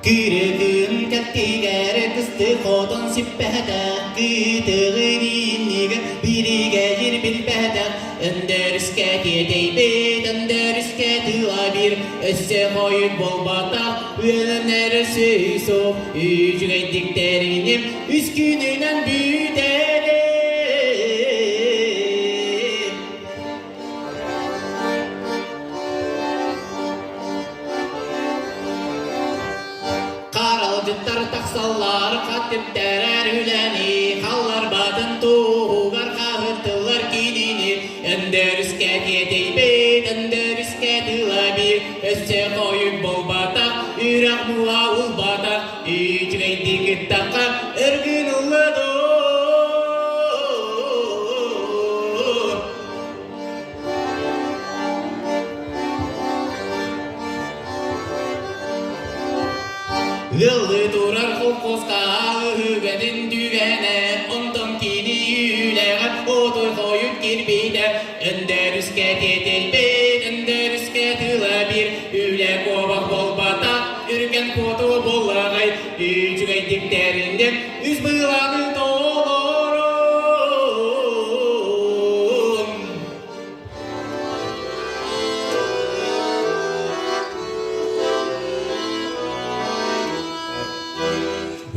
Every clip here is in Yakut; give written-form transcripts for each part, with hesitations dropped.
Кырыгын кэттигэр кыстык хотон сиппэтэх, кыытыгын иннигэр биригэдьир билбэтэх, Өндөрүскэ тиэтэйбит, өндөрүскэ тыла биир, өссө хойут буолбатах, үөлэнэр өссө суох, үчүгэйдик тэриним, үс күнүнэн бүтэрим. Харалдьыттар тахсаллар, хат түптэрэр үлэни, халларбатын туһугар хаһыттыллар кинини. Өндөрүскэ тиэтэйбит, өндөрүскэ тыла биир, өссө хойут буолбатах, үрэх мула улбатах, үчүгэйдик ыттахха өргүн ылла доо. Ыаллыы турар холкуоска үгэтин түгэнэ, онтон кини үлэҕэ отой хойут кирбитэ. Өндөрүскэ тиэтэлбит, өндөрүскэ тыла биир, үлэ куобах буолбатах, үргэн куоту буллаҕай, үчүгэйдик тэринним, үс былааны толорум.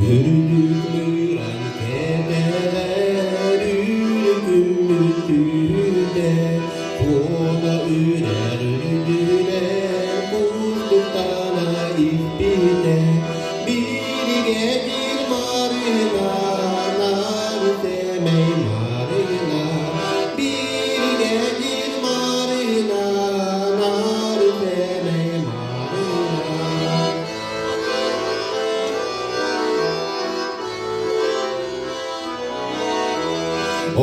Үрдүк кэбэлэр үрүкүммүтүдэ, Туола үрэр үрдүнэн кустуктана испитэ, Биригэдьиир Марина, нар сэмэй Марина, Биригэдьиир Марина, нар сэмэй Марина.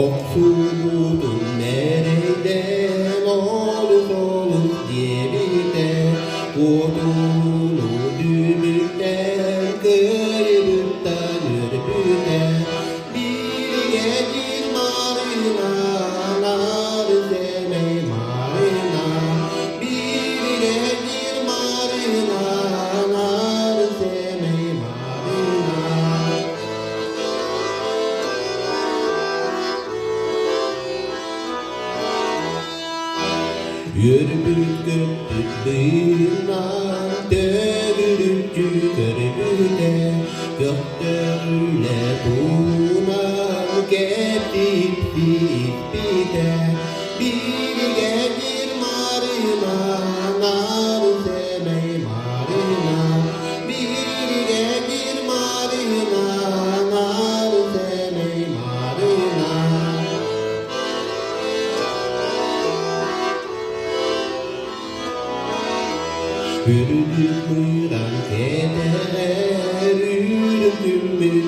Охсуубутун мэрэйдээн олус-олус диэбитэ, Куотууну түмүктээн кыайбыттан үөрбүтэ, Биригэдьиир Марина, наар сэмэй Марина, Биригэдьиир Марина, наар сэмэй Марина. Үөрбүт-көппүт быыннан төгүрүччү көрбүтэ, көхтөөх үлэ туунан кэппиппитэ, биригэдьиир Марина, наар сэмэй Марина, биригэдьиир Марина, наар сэмэй Марина. Үрдүк быыран кэтэҕэр үрүҥ түммүт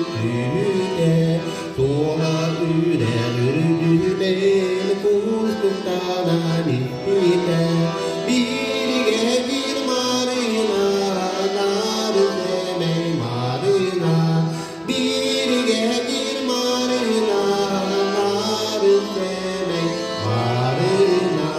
туола үрэр үрдүнэн кустуктанан испитэ биригэдьиир Марина наар сэмэй Марина биригэдьиир Марина наар сэмэй Марина.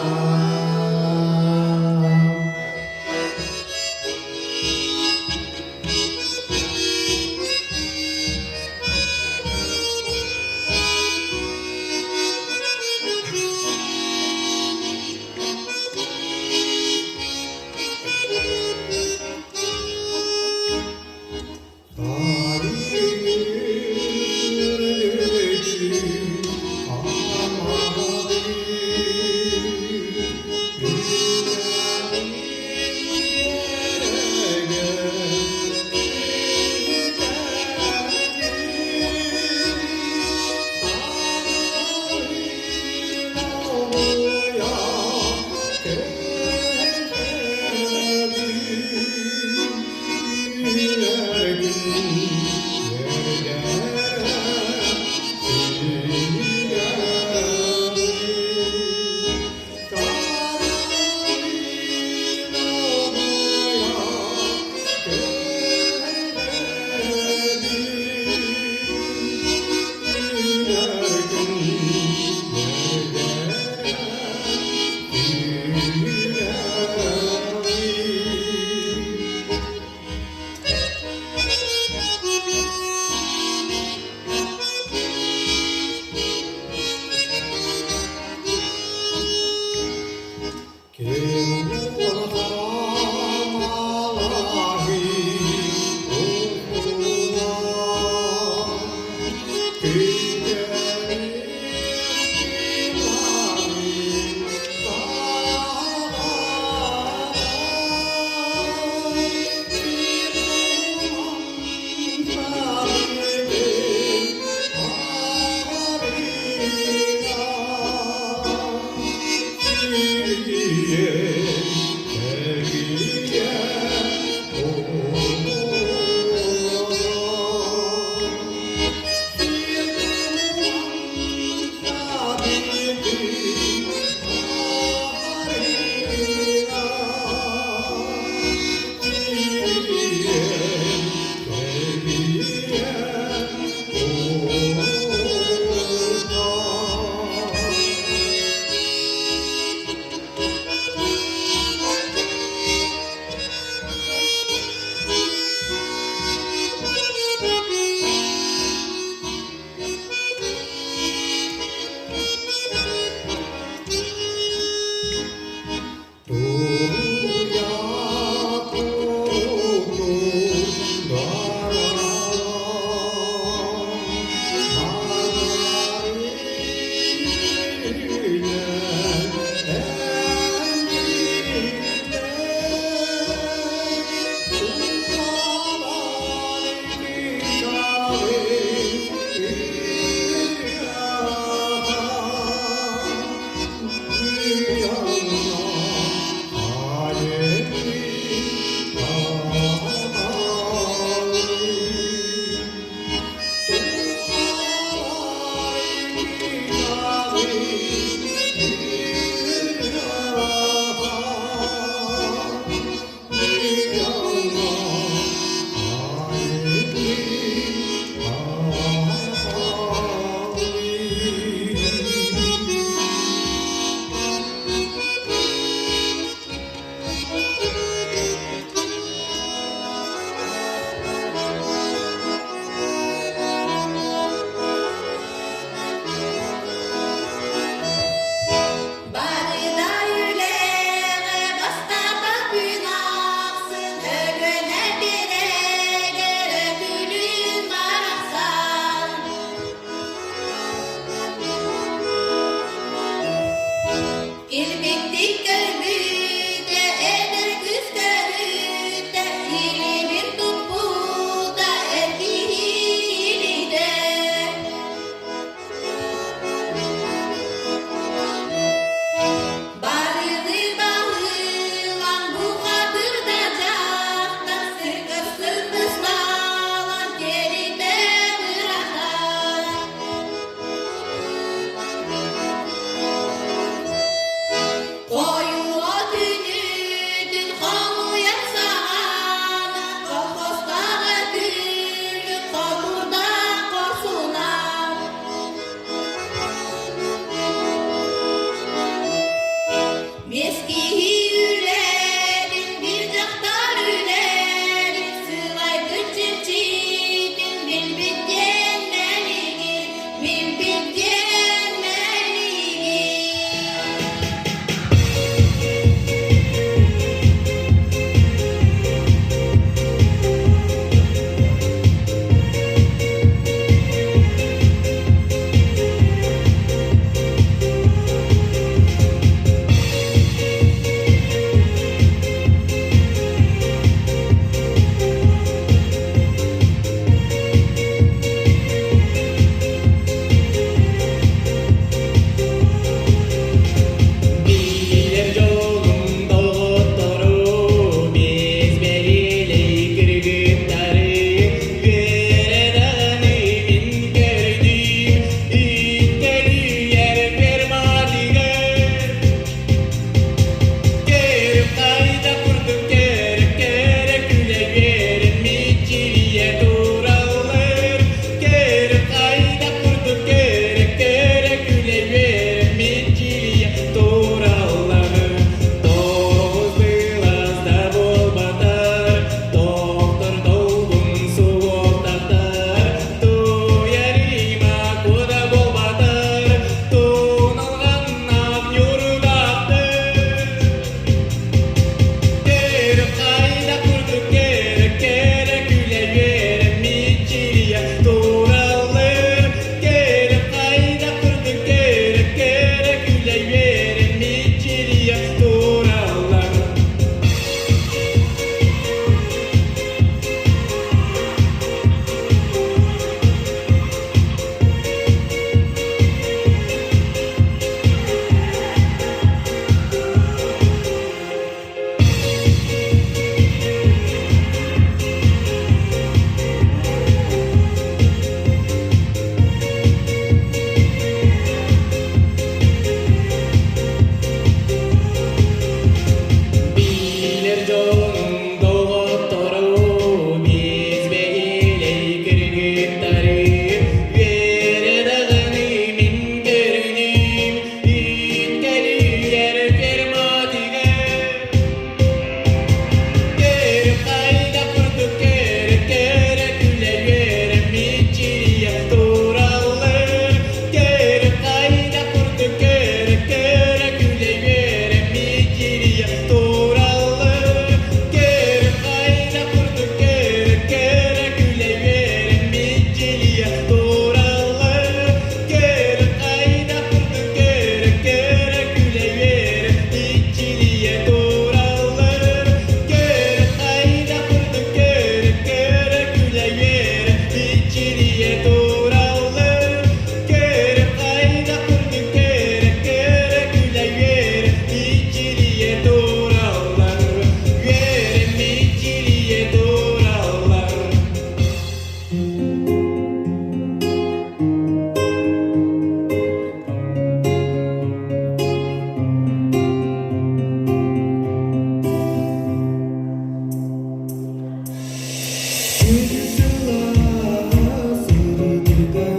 Күн сылаас сырдыга,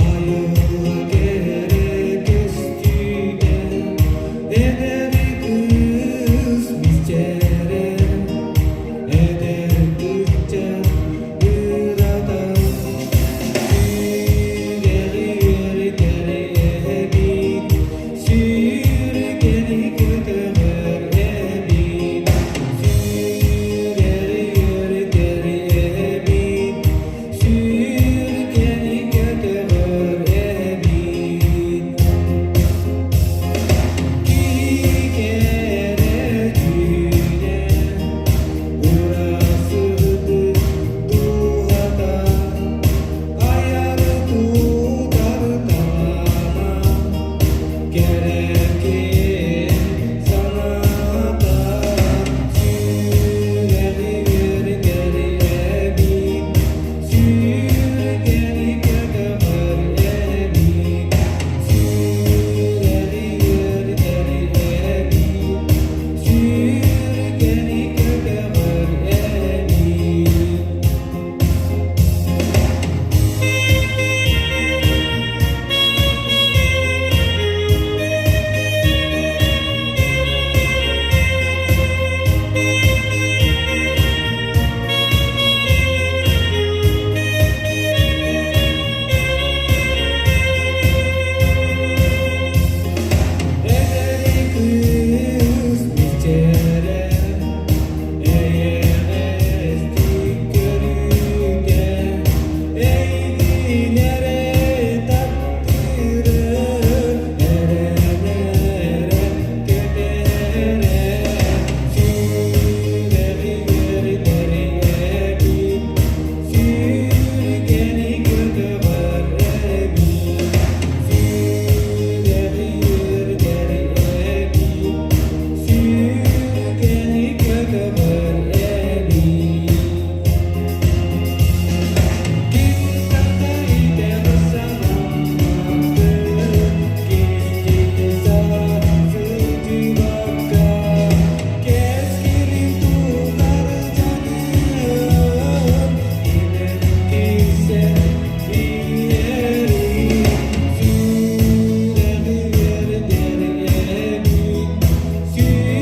айылҕа кэрэ көстүүтэ, эдэр кыыс мичээрэ, эдэр ыччат ырата, сүрэҕи үөрдэр эбит, сүргэни көтөҕөр эбит, сүрэҕи үөрдэр эбит, сүргэни көтөҕөр эбит. Киһи кэрэ дьүһүнэ, ыраас сырдык дууһата, айар тутар талаана, кэрэкээн санаата, сүрэҕи үөрдэр эбит, сүргэни көтөҕөр эбит, сүрэҕи үөрдэр эбит, сүргэни көтөҕөр эбит. Эдэр кыыс мичээрэ, эйэҕэстик көрүүтэ, эйигин эрэ таптыырын эрэнэрэ көтөрө, сүрэҕи үөрдэр эбит, сүргэни көтөҕөр эбит, сүрэҕи үөрдэр эбит, сүргэни көтөҕөр эбит.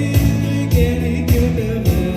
Сүүргeni көтөҕөр.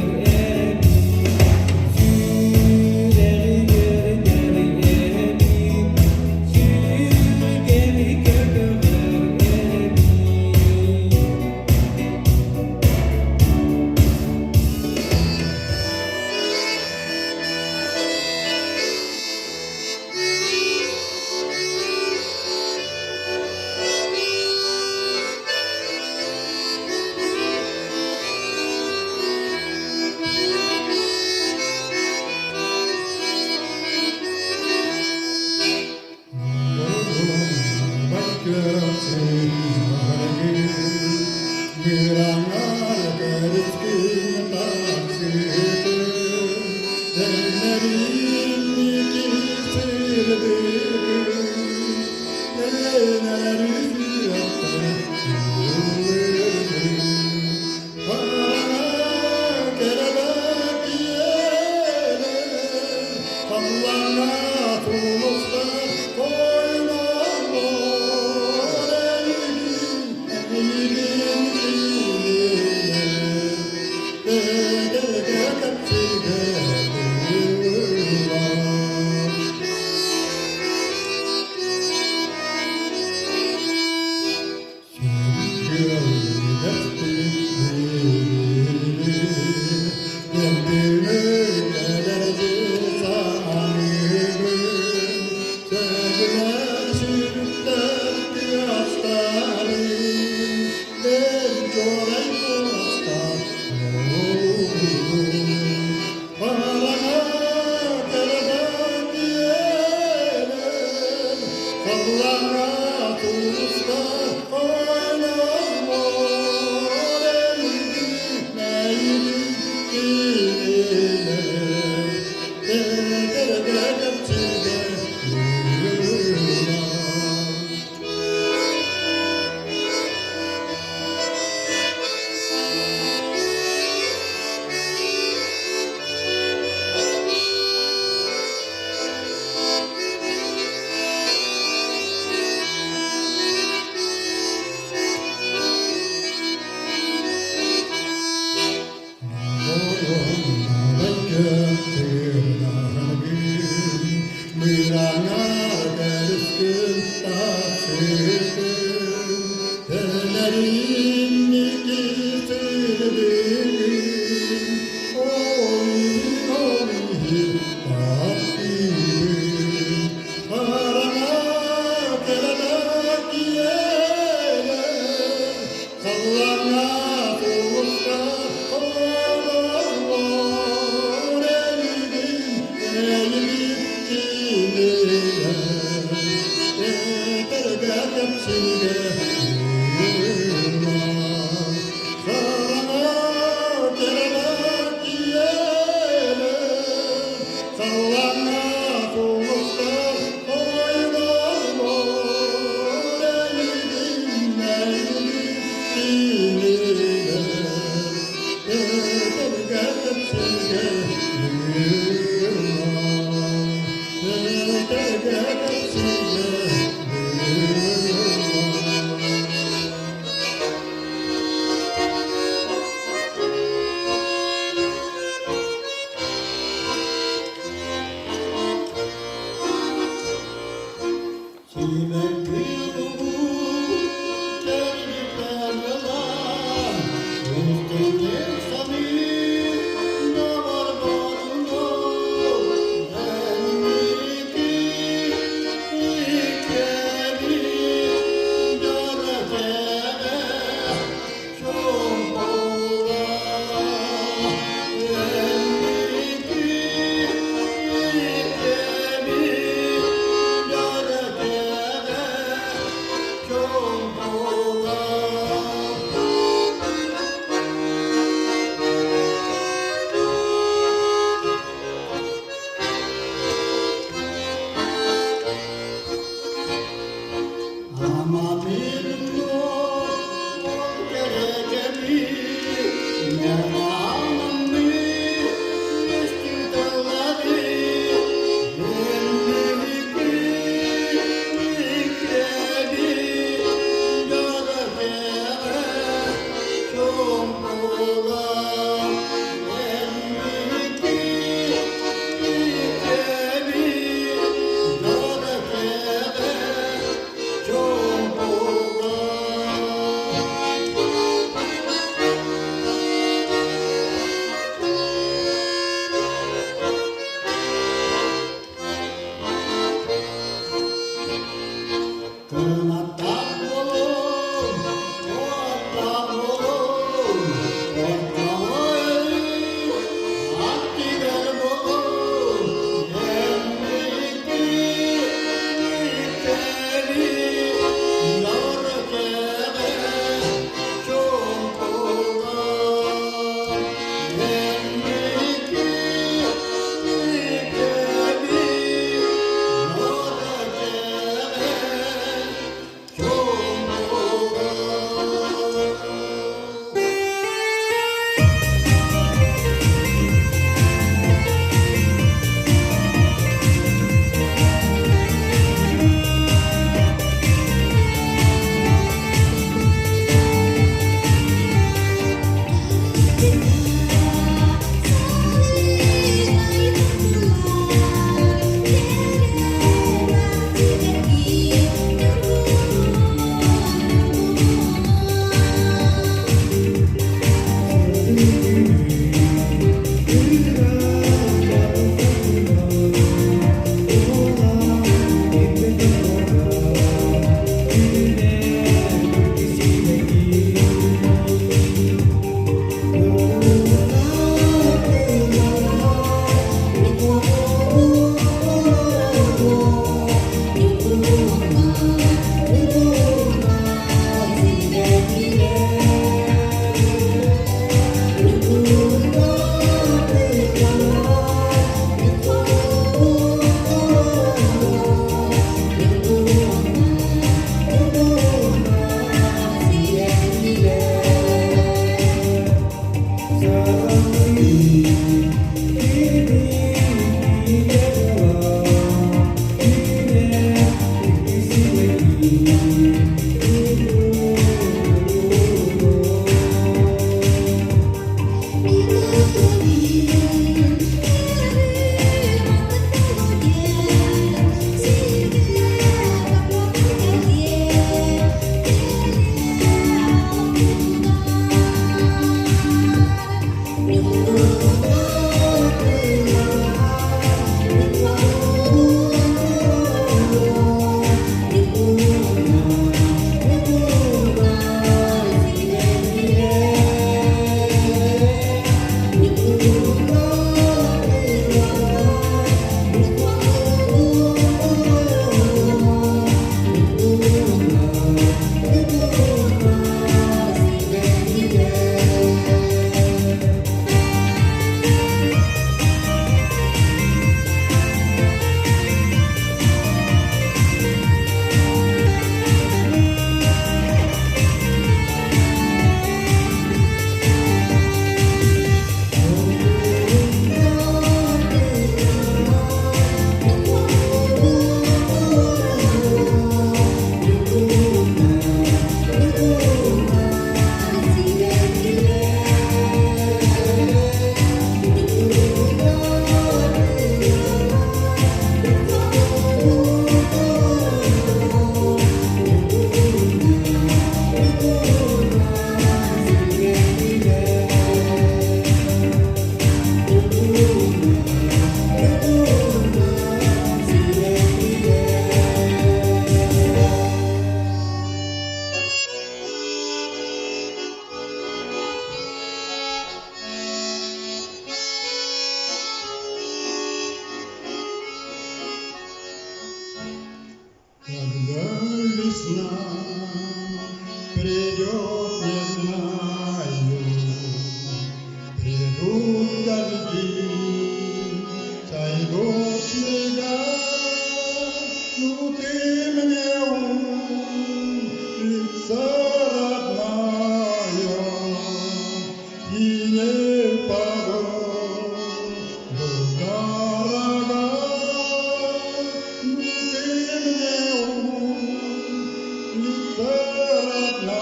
Thank you. Чырнагын, мыраҥа кэрискин тахсыгын, Тэлэринники сырдыгын, Ол иһин, ол иһин таптыыбын. Хараҥа кэрэмэ киэлэ, Халлааҥҥа сулуска хололлор эйигин. Придет, не знаю, придут дожди, сойдут снега, ну ты мне улица родная, и не в погоду дорога, ну ты мне улица родная,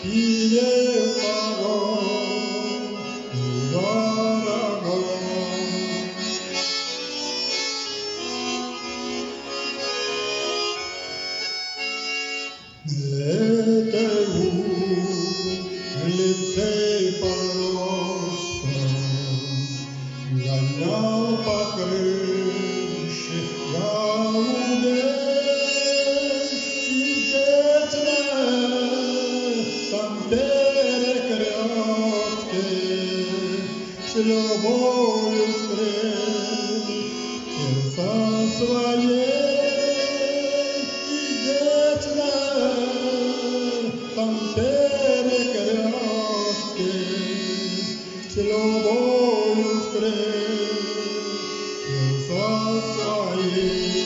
и не в погоду дорога. Этой улице подростком гонял по крыше голубей. И здесь на этом перекрестке с любовью встретился своей. И здесь на этом перекрестке с любовью встретился своей.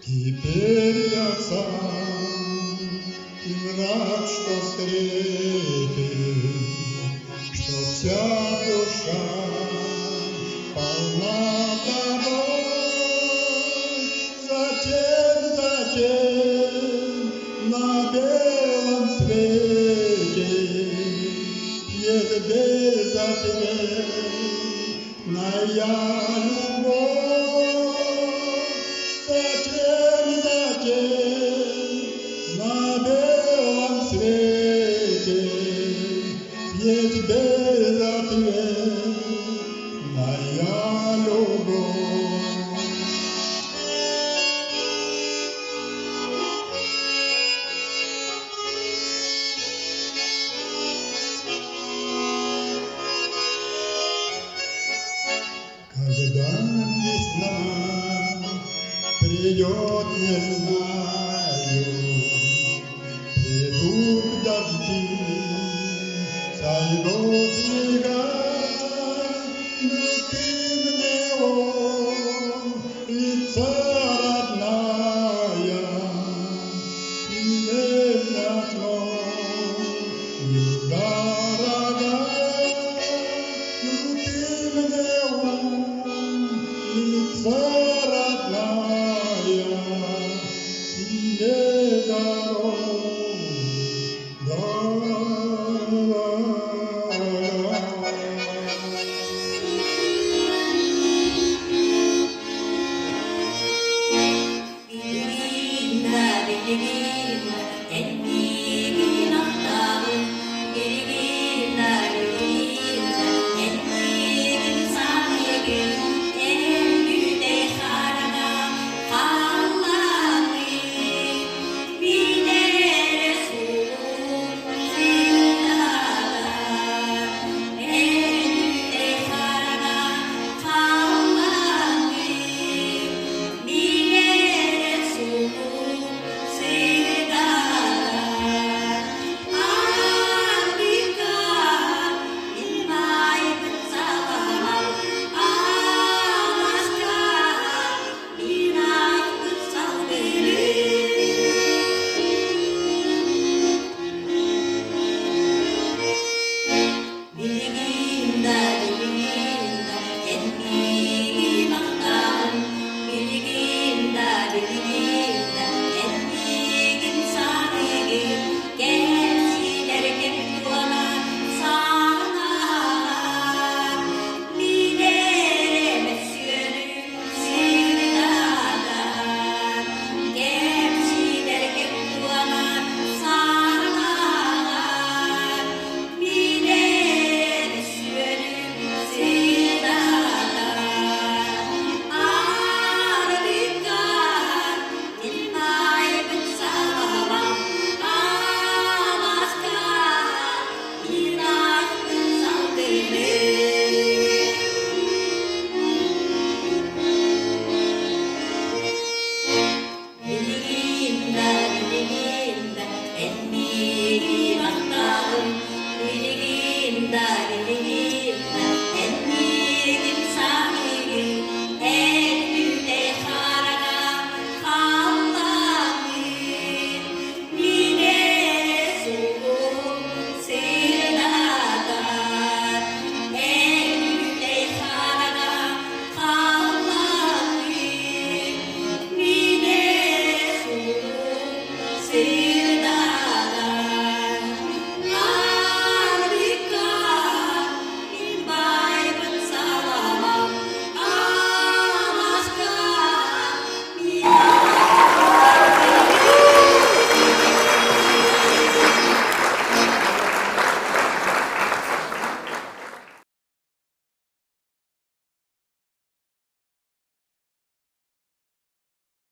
Теперь я сам им рад, что встретил, что вся душа полна тобой. Зачем, зачем на белом свете есть безответная любовь? Зачем, зачем на белом свете есть безответная любовь? Когда весна придет, не знаю, придут дожди, сойдут снега, но ты мне улица родная, и не дорога, ну ты мне улица.